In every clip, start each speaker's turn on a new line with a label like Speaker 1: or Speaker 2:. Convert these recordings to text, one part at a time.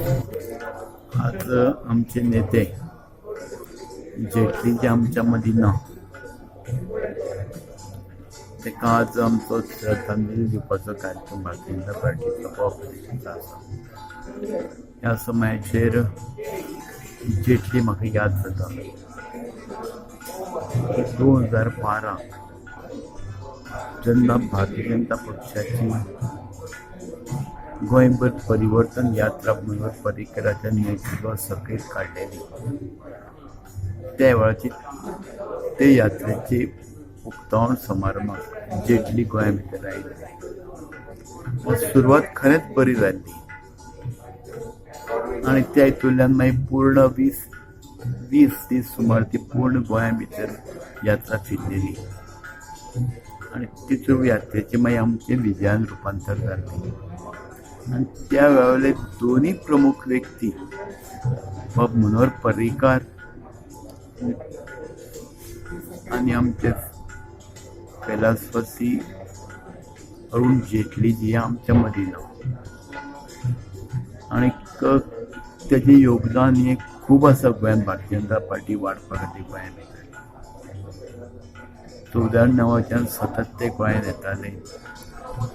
Speaker 1: आज आमचे नेते जेटली जे आमच्या मदीं ना, ताका आज आमचो श्रद्धांजली दिवपाचो कार्यक्रम भारतीय जनता पार्टीचो ऑफिसाचो आसा. ह्या समयाचेर जेटली म्हाका याद जाता की 2012 जेन्ना भारतीय जनता पक्षाची गोंयभर परिवर्तन यात्रा मनोहर पर्रीकराच्या नेतृत्वात सकयल काडलेली, त्या वेळाची ते यात्रेची उक्तावण समारंभाक जेटली गोंया भितर आयिल्ले. सुरवात खरेंच बरी जाल्ली आनी त्या हितूंतल्यान मागीर पूर्ण 20 दीस सुमार ती पूर्ण गोंया भितर यात्रा फिरलेली आनी तितून यात्रेचें मागीर आमचें विजयान रुपांतर जालें. आनी त्या वेळावयले दोनूय प्रमुख व्यक्ती बाब मनोहर पर्रीकार आनी आमचे कैलासवासी अरुण जेटली जी आमच्या मदीं ना आनी तेजें योगदान हें खूब आसा गोंयांत भारतीय जनता पार्टी वाडपा खातीर. गोंया भितर 14 णवाच्यान सतत ते गोंयांत येताले.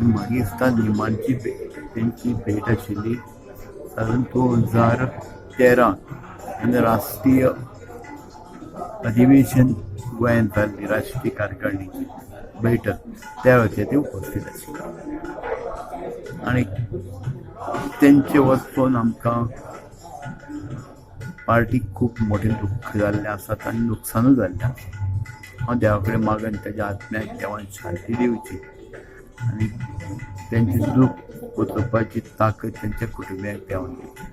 Speaker 1: म्हाका दिसता निमाणची तेंची भेट आशिल्ली सादारण 2013 आनी राष्ट्रीय अधिवेशन गोंयांत जाल्ली, राष्ट्रीय कार्यकारिणीची बैठक, त्या वेळाचेर ते उपस्थित आशिल्ले. आनी तेंचे वचून आमकां पार्टीक खूब मोठें दुख्ख जाल्लें आसा आनी नुकसानूय जाल्लें आसा. हांव देवा कडेन मागन तेज्या आत्म्याक देवान शांती दिवची आनी तेंचें दूख पचोवपाची ताकद तेंच्या कुटुंबियांक देवान दिवची.